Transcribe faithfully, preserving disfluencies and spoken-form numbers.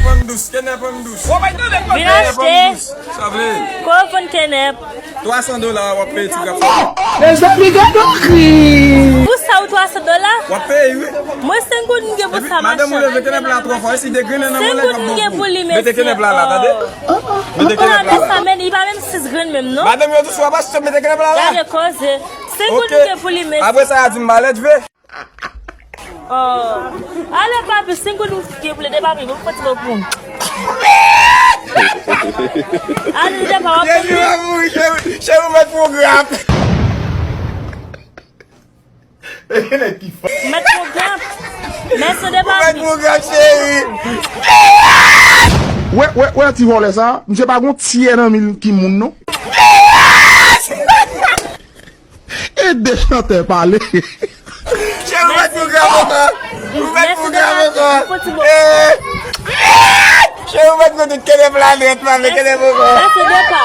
Pòm dous, kenèp pòm dous. Vin achte. Sa vle? Kote w vann kenèp? Twa san dola w ap peye ti grap. Mezanmi, gade yon krim. Pou sa ou twa san dola? W ap peye, wi. Mwen senk goud m gen pou sa, machann. Madanm ou leve kenèp la twa fwa, e si de grenn nan mwen lè k ap bon pou. Mete kenèp la la, tande? Mete kenèp la la. Sa men, li pa menm sis grenn menm, non? Madanm yo tou sou apa, si w mete kenèp la la. Gade koze. Senk goud m gen pou li, mesye. Apre sa, y a di m malèt, vle. Oh. Ale, papi, senk goud m gen pou li, de papi, bon, fò ti bon pou. Ale, de papi, w ap peye. Cheri, w ap mouri, cheri, cheri, w mèt pou grap. Nèg ki fò. Mèt pou grap. Mèsi, de papi. W mèt pou grap, cheri. Wè, wè, wè ti vòlè sa, misye pa gon tyè nan mil ki moun non. Ede chantè pale. Cheri, ou mèt pou grap ankò. Ou mèt pou grap ankò. Cheri, ou mèt pou tout kenèp la nèt, mami, kenèp ankò. Mèsi, de pa.